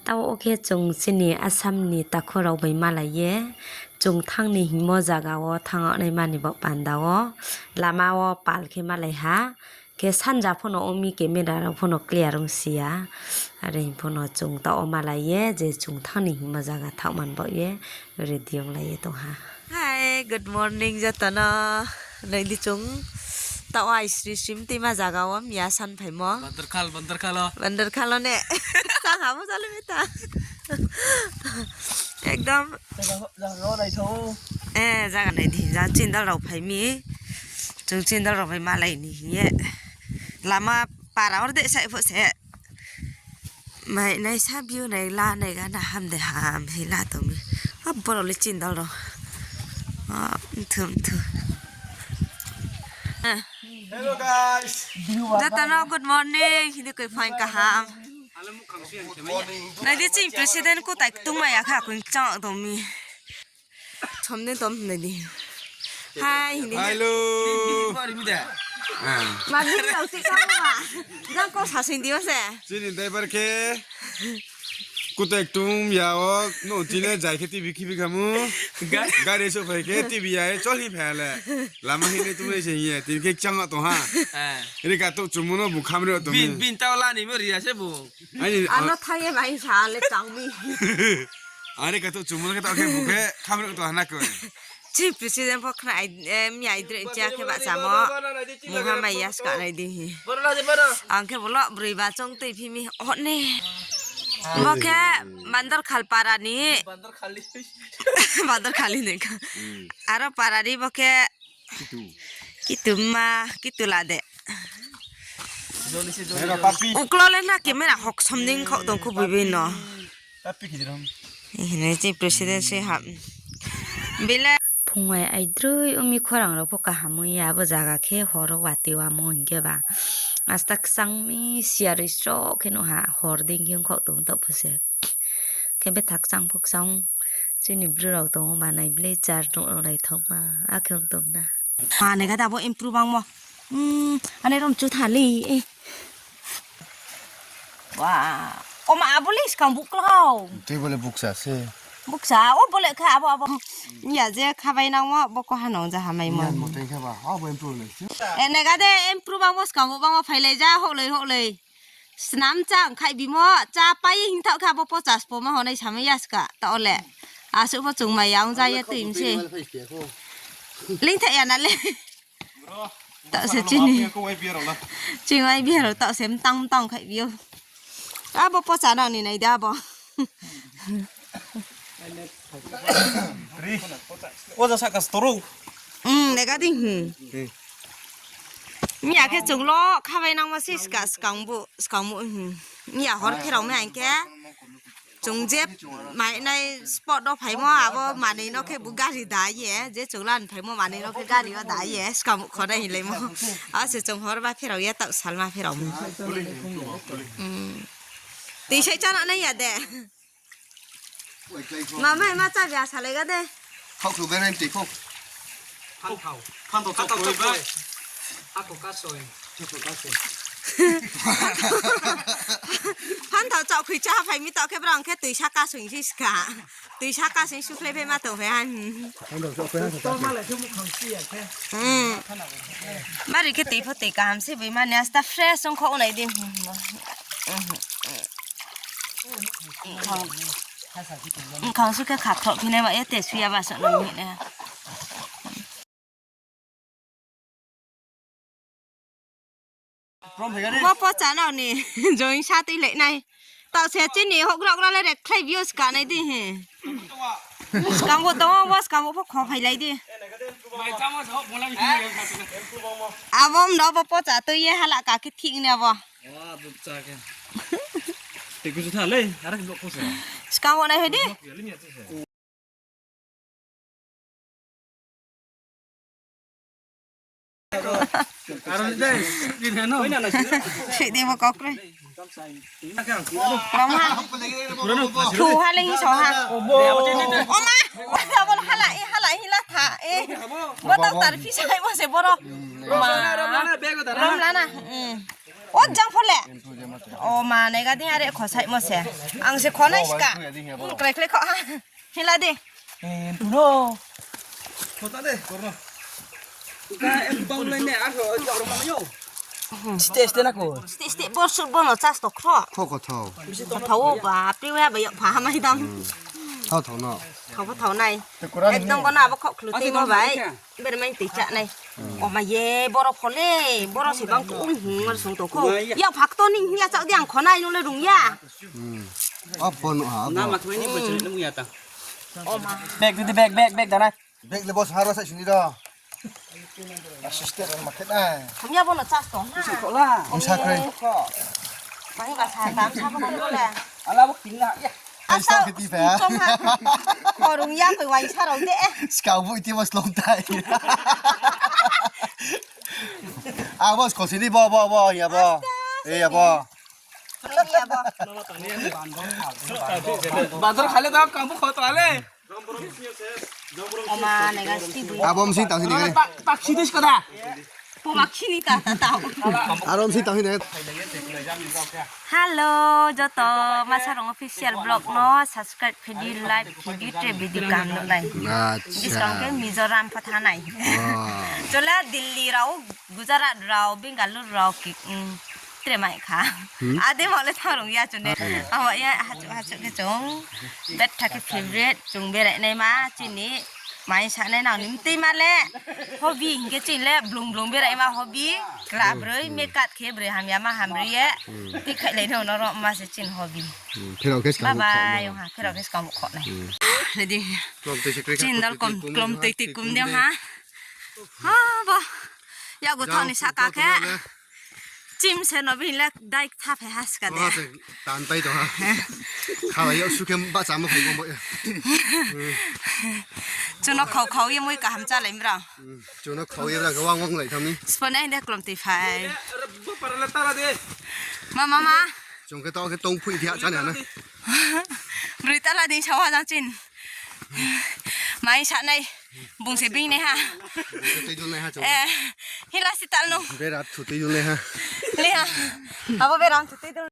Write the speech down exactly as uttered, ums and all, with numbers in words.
Taoh wo khe chung chini Assam ni takhu rao bai malai ye, chung thanng ni hingmo zaga wo thanng yag naima ni baoh panda wo, lama wo pal khe malai ha, khe sanja pho no ong mi camera rao pho no clear ong si ya, are hing pho no chung taoh wo malai ye, je chung thanng ni hingmo zaga thaohma ni baoh ye, ready onglai ye tong ha. Hi, good morning joto no. Nai di chung taoh wo ai sri sri mtui ma zaga wo miya san phaimo. Bandarkhal, Bandarkhal o. Bandarkhal o ne. Tang ha bo jale mita. Ekdom. Zaga, zaga nai tho. Eh, zaga nai di. Jang chindal rao phai mi. Chung chindal rao phai malai ni hing ye. Lama para or de sai pho se. Mai nai sa view nai la nai ga na ham de ham hi la tong mi. Abo rao le chindal rao. Ah, mthu, mthu. Ah. Hello guys. Joto no good morning. Hini koi phaing kaham. Nai di chini president kutai tongmai ya kha koi chang tong mi. Somni tom hwnwi di. Hai, hini. Hello. Ma bini rao si kamo ba. Jang ko sasing di o se. Chini driver khe. Kutai tung ya o, no chini jai khe T V khibi khamu. Ga-, gari so phai khe T V ya e choli phai le. Lama hini tung le se ye, T V khe chang tong ha. Eh. Ri ka to chumu no bu khamri tong. Bin, bin tao la ni mo ri ya se bu. Ani, ano thang ye bai sa le chang mi. Are ka to chumo khe to khe bukhe khamri to hana ko. Chi president pho khna ai, eh, mi ai dre cha khe ba chamo. Mungha mai yas ka nai di hi. Ang khe bolo broi ba chong tei phi mi hot ne. Bo khe Bandar Khal para ni. Bandar Khali ni kha. Hmm. Aro para ni bo khe Kitu. Kitu ma, kitu la de. Uklo le na camera hok somning khok tong kho bui bui no. Hinai chi president se hap. Bile. Phung ai aidroi umi khorang rao pho kaham ong ya, abo zaga khe hor o watoi wamo hing khe ba. Asta kchang mi siaroi sroh khe nuh ha, hor dei khe ongkhok tong taoh pho se. Khe bethak kchang pho kchang, chini bru rao tong ou, manai bile char nuh rao naithok ma, akhe ong tong na. Manai gada abo improve bangmo. Hmm, ane rom chu thali, eh. Wa, oma abo le skang bukla hao. Tei bo le buksa se. Buksa, o bo le kha abo, abo. Nya je khabai nangmo, bo ko hanong ja hamai mo. Nya mo tei kha ba, abo improve le se. Eh, nai gade improve bangmo skang buk bangmo phailai ja, hoklai, hoklai. Snam chá ongkhai bimo, chá pai hing thaoh khe abo pochas po ma honai samai ya ska, taoh le. Asuh pho chung mai ya ong ja ye tui mse. Lingthaih ya na le. Taoh se chini. Ching ai bihar taoh se mtang mtang khai bio. Abo pocha nang ni nai da abo. Ri. O ja saka store. Hmm, lega ding, hmm. Ri. Miya khe chung lo khabai nangma se ska skang bu, skang bu, hmm. Miya hor pherao mi hing khe. Chung je mai nai spot no phaimo, abo manoi no khe bu gari da ye, je chung lan phaimo manoi no khe gari o da ye, skang bu khonai hinlaimo. Ase chung hor ba pherao ye, taoh salma pherao mi. Hmm. Tui sai chana nai ya de. Mama, ma cha bia salai ga de. Khau khu berai tui khau. Phanthau. Phanthau chok khui bai. Hakho kasoi. Hakho kasoi. Phanthau chok khui cha phai mi to khe brang khe tuisa kasoi si ska. Tuisa kasoi sukhlai phai ma tong phai han. Phanthau chok khui hakho kasoi. Hmm. Mari khe tui pho tui kaham se bai mani asta fresh ong kho nai di. Nkhang su khe khathok phinai ba, ya te suya ba sa nang ni ne. Bo pocha nao ni, join sa tui lai nai. Taoh se chini hok rok rok le rek khlai bio ska nai di he. Skang bo tong, bo skang bo pho kho phai lai di. Abo mno bo pocha tui ye hala ka khe thik ne abo. Wa, dut cha khe. Tei kusu tha le, ara ki blok kusu. Skang wo nai hoi di. Blok ya, lim ya, tu se. Aro dai, di ne no. Sik di bo kok re. Ram ha. Pura no, pura no. Thu ha le hi so ha. Oma. Bol hala, i hala, hi la tha. Eh. Bo doctor phi sai bo se boro. Rom lana, rom lana, bag o dara. Rom lana. Hmm. O jang pho le. O ma nai ga ding are kho saimo se. Ang se kho nai ska. Klai klai kho ha. Hila di. State state na ko. State state bo su bo no chas to khro. Kho kho thao. Thao ba pri wa ba ya pha ha mai dam. Thao thao no. Thao pho thao nai. Ekdom bo na bo khok khlu tei mo bai. Ber mai tei cha nai. O ma ye boro pho le, boro se bang ko ung hung ar sung to kho. Ya phak to ning ya chak di ang kho nai no le rung ya. Hmm. Abo no ha, abo. Nama thoi ni bwchwlwi nung ya ta. O ma. Bag di, bag, bag, bag da nai. Bag le boss haro sa sini do. Assistant ma khe nai. Hamya bo no chas to na. Sa kre. Mai ba sa tam sa bo ko le. Ala bo king na ya. Asa khe ti pha. Korung ya koi wai sa rao de. Skau bu iti mas long tai. Ah, boss, kho sini bo, bo, bo, ya bo. Aste, aste. Eh, ya bo. Bandor khale da, kamu kho to ale. O ma, nega sti bui. Abo msi tang sini. Tak, tak, sidis kada. Poma khini ta, ta, ta. Aro msi tang sini. Hello, joto Masarung official vlog no subscribe khe di, like khe di, tre video kam no nai. Acha. Buskang khe Mizoram pha thanai. Wah. Chola Delhi rao, Gujarat rao, Bengaluru rao ki, mm, tre mai kha. Hmm. Ade mo le thangrung ya chune. Hmm. Amo ya hachu hachu khe chung. Betha khe favorite chung berai nai ma chini. Mai sa nai nang ni mtui ma le. Hobby hing khe chini le blung blung berai ma hobby. Kla broi, hmm, makeup khe broi hamya ma hamri ye. Hmm. Ti khai lai no no ro ma se chini hobby. Hmm. Pherao khe skang bye bye, yong ha, pherao khe skang kho nai. Hmm. Ready. Klom tui se kre kha, chini dal klom tui tui kum de ha. Ha, bo. Ya go thani saka khe. Chim se no bini le dai tha phai ha ska de. Oha se tan pai to ha. Khawa yo su khe ba chamo phai bo mo. Chuno khau khau ye mui kaham cha lai mra. Hmm, chuno khau ye ra wang wang lai thami. Spon ai de klom tui phai. Bo para le tara de. Ma, ma, ma. Chung khe to khe tong phui dia cha ne na. Broi tala ding sawa jang chin. Mai sa nai. Bung se bing nai ha. Bung se tui dun nai ha chung. Eh, hila si tal nung. Bera thu tui dun nai ha. Le ha. Abo bera thu tui dun.